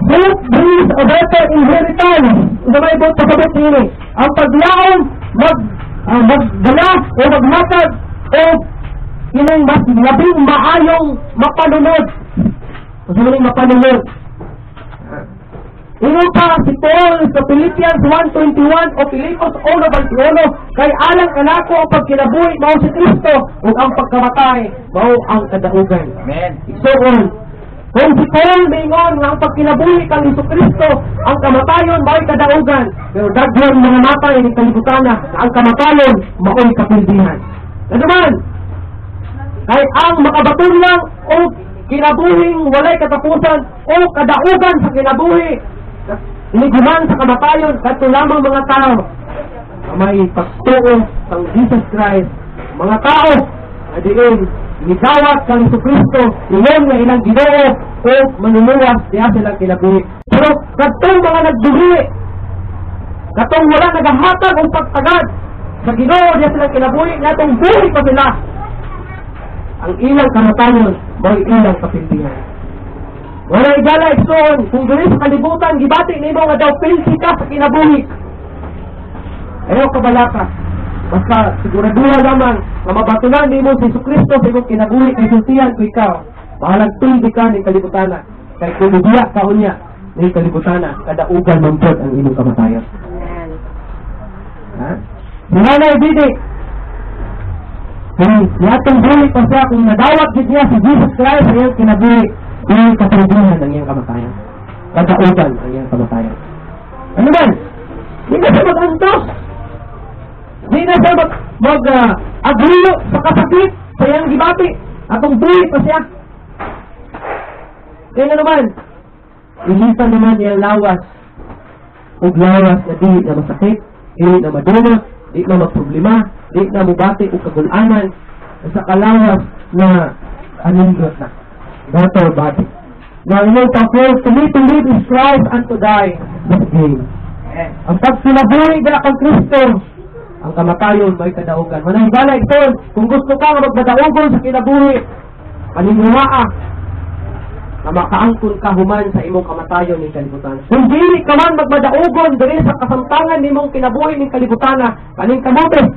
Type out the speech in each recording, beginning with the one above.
Hope brings a better inheritance. Unsa may buot pasabot niini? Ang paglaom magdala o maghatag o kining mas labing maayong mapanunod. Unsa man mapanunod? Ingon pa si Paul sa Philippians 1:21 o Filipos 1:21, "Kay alang kanako ang pagkinabuhi mao si Kristo ug ang pagkamatay mao ang kadaugan." Amen. Igsuon, kung si Paul miingon nga ang pagkinabuhi kang Hesus Kristo, ang kamatayon mao'y kadaugan, pero daghan mga matay ni kalibutan na ang kamatayon mao'y kapildihan. Ano man, kay ang makabaton lang og kinabuhing walay katapusan o kadaugan sa kinabuhi iniguman sa kamatayon, kadto lamang mga tao na may pagtuo kang Jesus Christ, mga tao na diin nidawat kang Hesus Kristo ingon nga ilang Ginoo o manluluwas diha silang kinabuhi. Pero kadtong mga nagduhi, katong wala nagahatag og pagtagad sa Ginoo diha silang kinabuhi ngatong buhi pa sila, ang ilang kamatayon mao'y ilang kapildihan. Wala, igala, igsoon, kung diri sa kalibutan, gibati nimo nga daw pildi ka sa kinabuhi, ayaw kabalaka. Basta siguraduha lamang nga mabatunan nimo si Kristo sa imong kinabuhi, kay sultihan ko ikaw, bahalag pildi ka ning kalibutan. Kay kung mubiya ka unya ning kalibutan, kadaugan man pod ang imong kamatayon. Amen. Ha? Si Nanay Bidi, kung niatong buhi pa siya, kung nadawat gid niya si Jesus Christ sa iyang kinabuhi, dili kapildihan ang iyang kamatayon. Kadaugan ang iyang kamatayon. Ano man? Di na siya mag-antos. Di na siya mag agriyo sa kasakit sa iyang gibati. Atong buhi pa siya. Kaya na naman, ilisan naman iyang lawas ug lawas na dili na masakit, dili na madunot, di na maproblema, di na mubati og kagulanan, sa kalawas na anindot na. Better body. Now, ingon pa Paul, "To me to live is Christ and to die is gain." Amen. Ang pagkinabuhi dira kang Kristo, ang kamatayon may kadaugan. Manang higala, igsoon, kung gusto ka nga magmadaugon sa kinabuhi, paninguhaa na makaangkon ka human sa imong kamatayon ning kalibutan. Kung dili ka man magmadaugon diri sa kasamtangan nimong kinabuhi ning kalibutan, kaning kamote,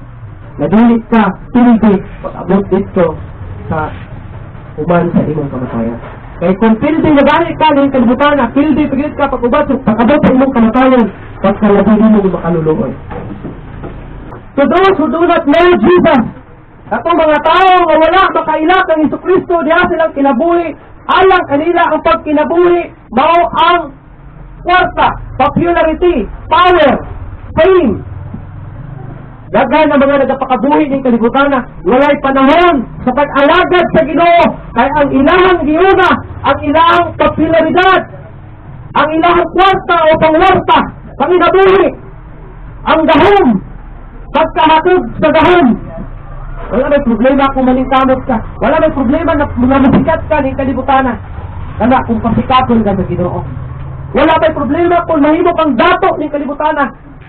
na dili ka pildi pag-abot dito sa human sa imong kamatayan. Kay kung pildi na gani ka ning kalibutan, pildi pagit ka pag-abot sa imong kamatayon, pagkalabi nimo makaluluoy. To those who do not know Jesus, katong mga tao nga wala makaila kang Hesus Kristo diha silang kinabuhi, alang kanila ang pagkinabuhi mao ang kwarta, popularity, power, fame. Daghan ang mga nagapakabuhi ning kalibutan, walay panahon sa pag-alagad sa Ginoo kay ang ilahang giuna, ang ilahang popularidad, ang ilahang kwarta o pangwarta, panginabuhi, ang gahom, pagkahatod sa gahom. Wala may problema kung maningkamot ka. Wala may problema na mga masikat ka ning kalibutan. Kana kung pasikaton ka sa Ginoo. Wala may problema kung mahimo kang dato ning kalibutan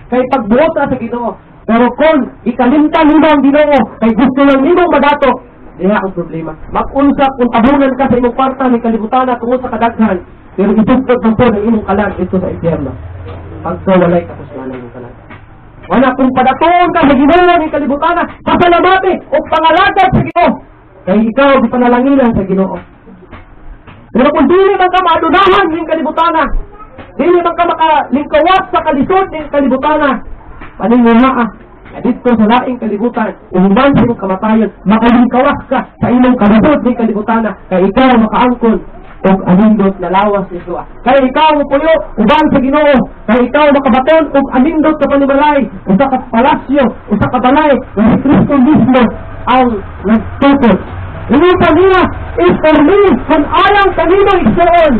kay pagbuot ka sa Ginoo. Pero kung ikalimtan nimo ang Ginoo kay gusto lang nimo madato, diha ang problema. Mag-unsa kung tabunan ka sa imong kwarta ning kalibutan tungod sa kadaghan, pero isugpot man po ang imong kalag dito sa impyerno. Pagka walay kakusganan ng kalag. Wala kung padatuon ka sa Ginoo ning kalibutan, pasalamati o pangalagad sa Ginoo. Kay ikaw gipanalanginan sa Ginoo. Pero kung dili man ka maadunahan ning kalibutan, dili man ka makalingkawas sa kalisod ning kalibutan, paninguhaa na dito sa laing kalibutan, uhuman sa imong kamatayon, makalingkawas ka sa imong kalisod ning kalibutan, kay ikaw makaangkon og anindot na lawas ni Sua. Kay ikaw mopuyo uban sa Ginoo, kay ikaw makabaton og anindot sa panimalay, usa ka palasyo, usa ka balay, nga si Kristo mismo ang nagtukod. Ingon pa niya, "Is for me," kung alang kanimo, igsoon,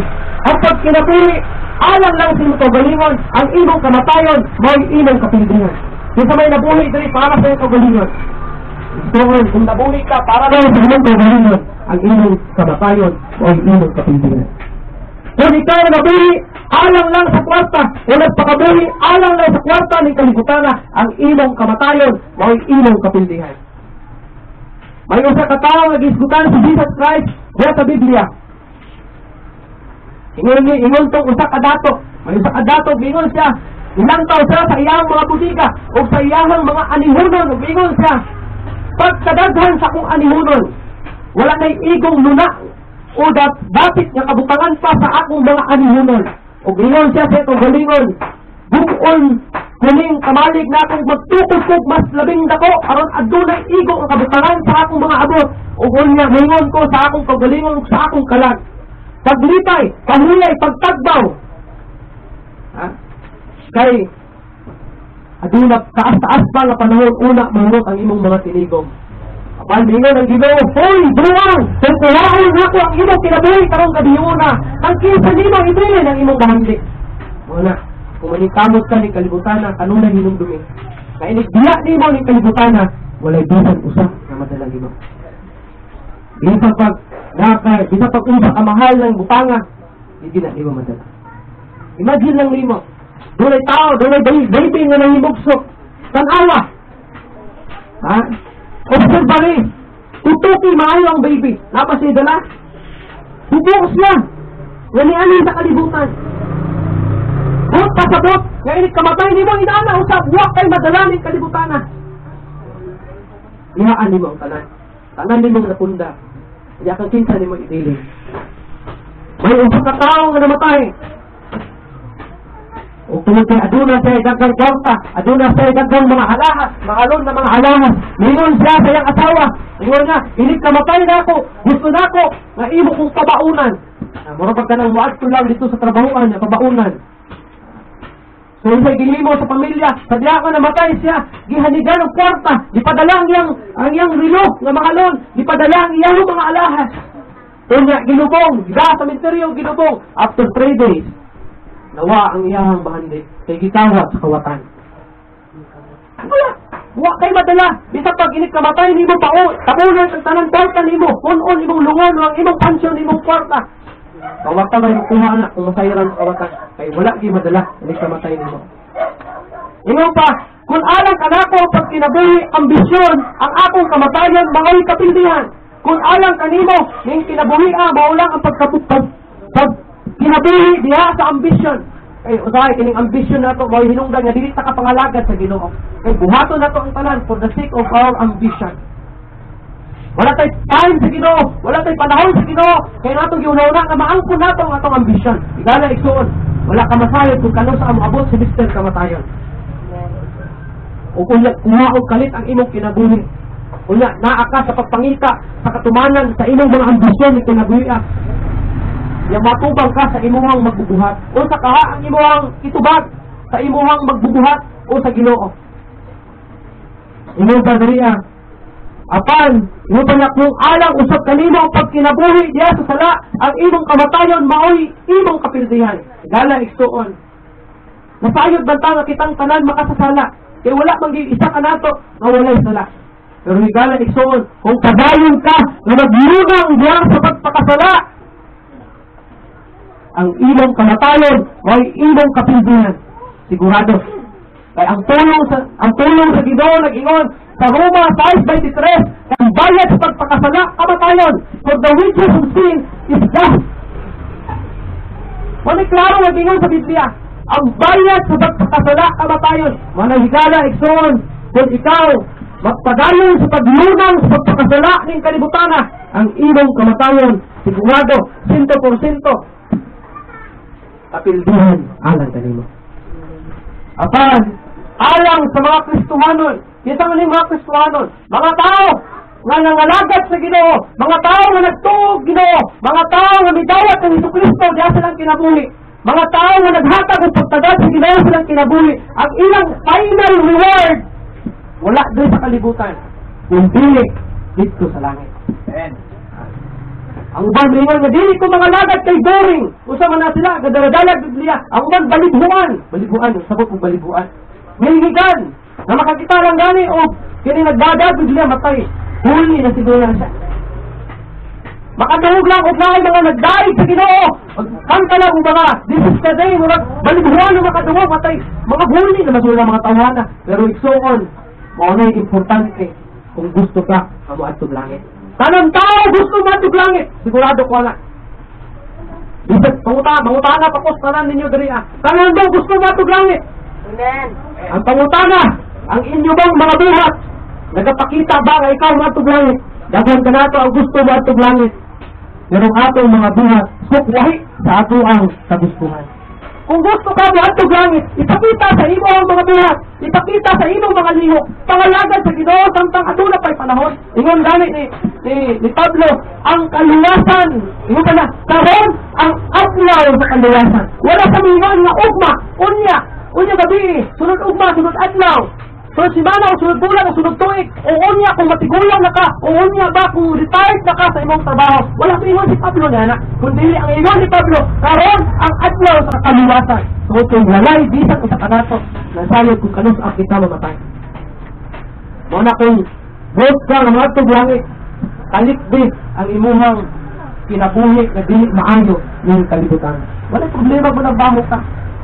ang pagkinabuhi, alang lang sa imong kaugalingon, ang imong kamatayon, mao'y imong kapildihan. Kinsa may nabuhi diri para sa imong kaugalingon? Igsoon, kung nabuhi ka para lang sa imong kaugalingon, ang imong kamatayon mao'y imong kapildihan. Kung ikaw nabuhi alang lang sa kwarta, o nagpakabuhi alang lang sa kwarta ng kalibutan, ang imong kamatayon mao'y imong kapildihan. May usa ka tawo nga gisgutan si Jesus Christ diha sa Biblia. Ingon ni ingon tong usa ka dato. May usa ka dato, ingon siya. Ilang taon siya sa iyang mga butika o sa iyang mga anihunon, ug ingon siya, "Pagkadaghan sa akong anihunon, wala nay igong luna o dapit nga kabutangan pa sa akong mga anihunon." Ug ingon siya sa itong galingon, "Bug-on kuning kamalig na akong magtukod kog mas labing dako aron adunay igo ang kabutangan sa akong mga abot. Ug unya moingon ko sa akong kaugalingon ug sa akong kalag, paglipay, pahulay, pagtagbaw. Ha? Kay aduna taas-taas pa nga panahon una mahurot ang imong mga tinigom." Apan mingon ang Ginoo, "Hoy, buang! Kung kuhaon nako ang imong kinabuhi karong gabiuna, ang kinsa nimo ibilin ang imong bahandi?" Mao na, kung maningkamot ka ni kalibutan, kanunay hinumdumi. Kay inig biya nimo ni kalibutan, walay bisan usa nga madala nimo. Bisan pag unsa ka mahal ng butanga, hindi na nimo madala. Imagine lang nimo, dunay tao, dunay baby nga nahimugso. Tan-awa. Ha? Observe rin. Tutuki maayo ang baby. Napa siya dala? Hubo siya. Nga niali sa kalibutan. But pasabot, nga inig kamatay nimo inana usab, wa kay madala ning kalibutan. Ihaan nimo ang tanan. Tanan nimong napunda. Iya kang kinsa nimo ibilin? May usa ka tawo nga namatay. O tungod kay aduna siya daghang kwarta, aduna siya daghang mga alahas, mahalon na mga alahas. Mingon siya sa iyang asawa. Ingon niya, "Inig kamatay na ako, gusto na ako nga imo kong pabaunan." Ah, mura pag kanang muadto lang dito sa trabahoan niya, pabaunan. So unsay gihimo sa pamilya, sa diha ka namatay siya, gihanigan og kwarta, gipadala ang iyang relo nga mahalon, gipadala ang iyang mga alahas. Unya gilubong, gida sa sementeryo gilubong. After 3 days, nawa ang iyahang bahandi kay gikawat sa kawatan. Wala. Wa kay madala. Bisa pag inig kamatay nimo pao, tabunan ang tanan kwarta nimo, kun-on imong lungon o ang imong pansyon, imong kwarta. Kawatan may makuha na kung masayran ang kawatan. Kay wala gi madala inig kamatay nimo. Ingon pa, "Kung alang kanako ang pagkinabuhi, ambisyon, ang akong kamatayon mao'y kapildihan." Kung alang kanimo ning kinabuhi mao lang ang pagkaput pag, pag kinabuhi diha sa ambisyon. Kay usahay kining ambisyon nato mao'y hinungdan nga dili ta kapangalagad sa Ginoo. Kay buhaton nato ang tanan for the sake of our ambition. Wala tay time sa Ginoo, wala tay panahon sa Ginoo, kay nato giuna-una nga maangkon nato ang atong ambisyon. Igala igsuon, wala ka masayod kung kanus-a moabot si Mr. Kamatayon. O kung kuha og kalit ang imong kinabuhi. Unya, naa ka sa pagpangita sa katumanan sa imong mga ambisyon ni kinabuhi. Ya matubang ka sa imuhang magbubuhat o sa kaha ang imuhang itubag sa imuhang magbubuhat o sa Ginoo. Ingon pa diri ah. Apan, ingon pa niya, "Kung alang usab kanimo ang pagkinabuhi diha sa sala, ang imong kamatayon maoy imong kapildihan." Gala igsuon. Nasayod man ta nga kitang tanan makasasala? Kay wala man gyud isa kanato nga walay sala. Pero higala igsuon, kung padayon ka nga maglunang diha sa pagpakasala, ang imong kamatayon may imong kapildihan. Sigurado. Kay ang tulong sa Ginoo nag-ingon sa Roma 6:23, ang bayad sa pagpakasala kamatayon. For the wages of sin is death. Wala klaro nag-ingon sa Biblia. Ang bayad sa pagpakasala kamatayon. Manahigala igsoon, kung ikaw magpadayon sa paglunang sa pagpakasala ning kalibutana, ang imong kamatayon sigurado 100% kapildihan alang kanimo. Apan, alang sa mga Kristohanon, kita nga ni mga Kristohanon, mga tao nga nangalagad sa Ginoo, mga tao nga nagtuo Ginoo, mga tao nga midawat ng Hesus Kristo diha sa ilang kinabuhi, mga tao nga naghatag og pagtagad sa Ginoo sa ilang kinabuhi, ang ilang final reward wala doon sa kalibutan, kundi dito sa langit. Amen. Ang uban moingon nga dili ko mangalagad kay boring. Usa man na sila gadaladala Biblia. Ang uban balibhuan, balibhuan, sabot og balibhuan. Mahingigan na makakita lang gani o kini nagdada Biblia matay. Huli na siguro na siya. Makadungog lang og naay mga nagdaig sa Ginoo. Kanta lang og mga "This is the day," murag balibhuan na makadungog matay. Mga huli na masula mga tawhana. Pero igsuon, mao na importante kung gusto ka nga moadtong langit. Tanang tao gusto moadtong langit. Sigurado ko na. Bisag pangutana pa ko sa tanan ninyo diri ah. Tanan ba gusto moadtog langit? Amen. Ang pangutana, ang inyo bang mga buhat nagapakita ba nga ikaw moadtog langit? Daghan kanato ang gusto moadtog langit. Pero ang atong mga buhat sukwahi sa ato ang kagustuhan. Kung gusto ka moadtog langit, ipakita sa imo ang mga buhat, ipakita sa imong mga lihok, pangalagad sa Ginoo samtang aduna pa'y panahon. Ingon gani ni Pablo, ang kaluwasan, ingon ka na, karon ang adlaw sa kaluwasan. Wala sa mingon nga ugma, unya, unya gabi, sunod ugma, sunod adlaw. Sunod simana, o sunod bulan, o sunod tuig, o unya kung matigulang na ka, o unya ba kung retired na ka sa imong trabaho. Wala sa ingon si Pablo na na, kundi ang ingon ni Pablo, karon ang adlaw sa kaluwasan. So kung walay bisan usa kanato, nasayod kung kanus-a kita mamatay. Mao na kung buot ka nga moadtog langit, kalikbi ang imuhang kinabuhi na dili maayo ning kalibutan. Wala problema kung nagbaho ka.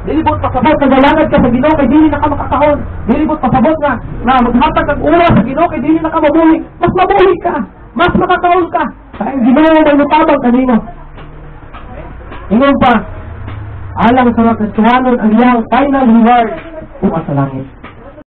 Dili buot pasabot nga galangad ka sa Ginoo kay dili na ka makakaon. Dili buot pasabot nga maghatag kag oras sa Ginoo kay dili na ka mabuhi. Mas mabuhi ka, mas makakaon ka. Kay ang Ginoo may mutabang kanimo. Ingon pa, alang sa mga Kristohanon, ang iyang final reward tua sa langit.